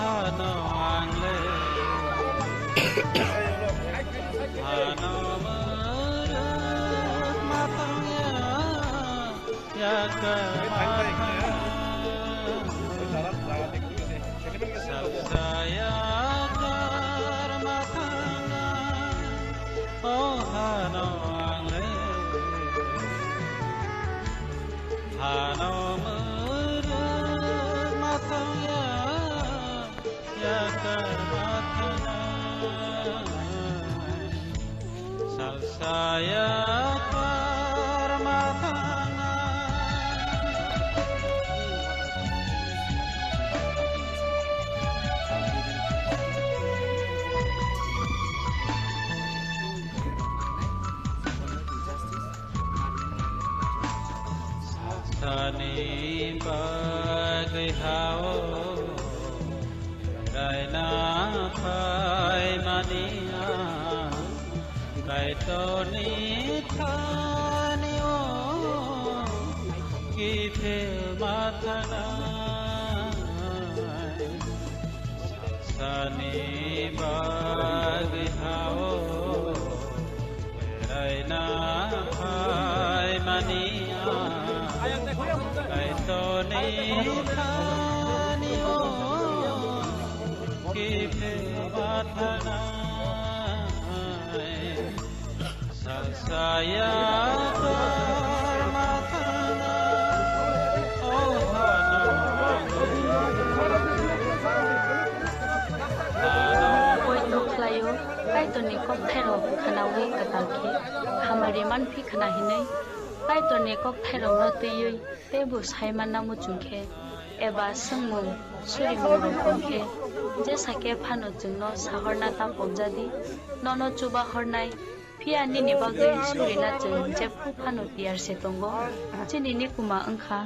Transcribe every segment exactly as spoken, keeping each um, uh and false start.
Ano ang le, ano mwrwk ma tang ya, yakar ma tang ya, salsa yakar ma tang ya, o ano ang le, ano mwrwk ma tang ya. Yakar ma thanai, salsa yakar ma thanai. Sani bagwi hao raina phaimani ang Kaitorni thani o kiphil ma thanai. Sani bagwi hao beraina phaimani ang Kaitorni thani o kiphil ma thanai. Salsa yakar ma thanai, o hano. Poito khlaio, Kaitorni kokthairok khnaui kwtal khe hamari manphi khna hinwi, Kaitorni kokthairokno twiwi teibo sai manna muchung khe, eba swngmung surimungrok tong khe, jesa khe phano chwngno sahorna ta pokjadi, nono chuba hornai, Phiya nini bagwi surina chwng jephru phano tiyar se tongo. Chini nikuma wngkha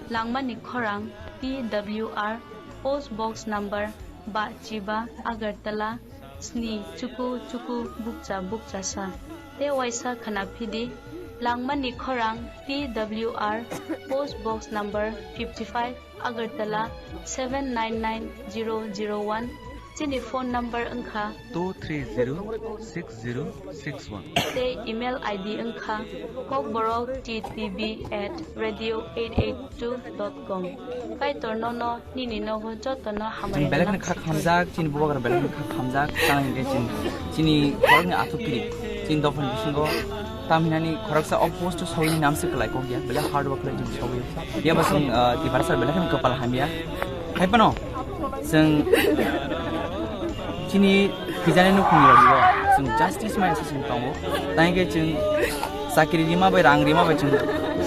Langmani Khorang T W R, Post Box Number ba chiba, Agartala sni chuku chuku bukcha bukcha sa. Tei waisa khwna phidi Langmani Khorang T W R, Post Box Number fifty five, Agartala seven nine nine zero zero one. Chini phone number wngkha two three zero six zero six one. Tei email I D wngkha kokborok T T B at radio eight eight two dot com. Kaitor nono nini nogo jotono hamari. Chwng belai kheno kha khamjak, chini bubagra belai kheno kha khamjak, tamo hinkhe chwng chini khoroknwi athukkiri chini dophani bisingo. Tam hinani khoroksa o post o sawini namse kwlai kok ya, belai hard work khlai chwng sawi. Phiya ba chwng, ah, Tiprasa belai kheno kwpal hamya. Hai phano chwng chini khijani nukhungni rok bo chwng justice maya se chwng tongo. Tamo hinkhe chwng chakri rima bai rang rima bai chwng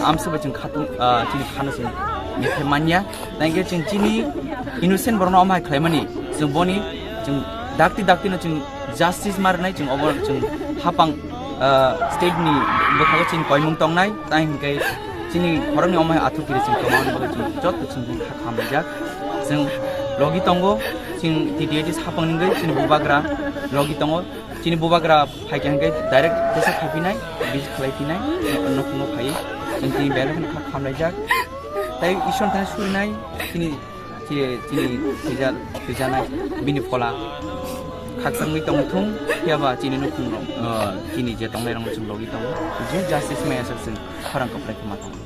amsa bai chwng khatung, ah, chini khano chwng mithai manya. Tamo hinkhe chwng chini innocent borokno omo hai khlaimani chwng boni chwng dakti dakti no chwng justice ma rwnai chwng obo chwng hapang, ah, state ni bwkhago chini koimung tongnai, tai hinkhe chini khoroknwi omo hai athukkiri chwng tongmani bagwi chwng joto chwng bini kha khamlaijak. Chwng logi tongo, chwng T T A T hapang ni wngwi chini bubagra logi tongo. Chini bubagra phaikha hinkhe direct tesa khaiphinai, visit khlaiphinai, nukhungo phaiwi chwng tini belai kheno kha khamlaijak. Tai Ishwar thani surinai chini Chini, chini thwija-, thwijanai bini phola khakchangwi tongthung, phiya ba chini nukhungrok, ah, chini je tongnairokno chwng logi tongo. Je justice maya se chwng khorang kwplai khe ma tongo.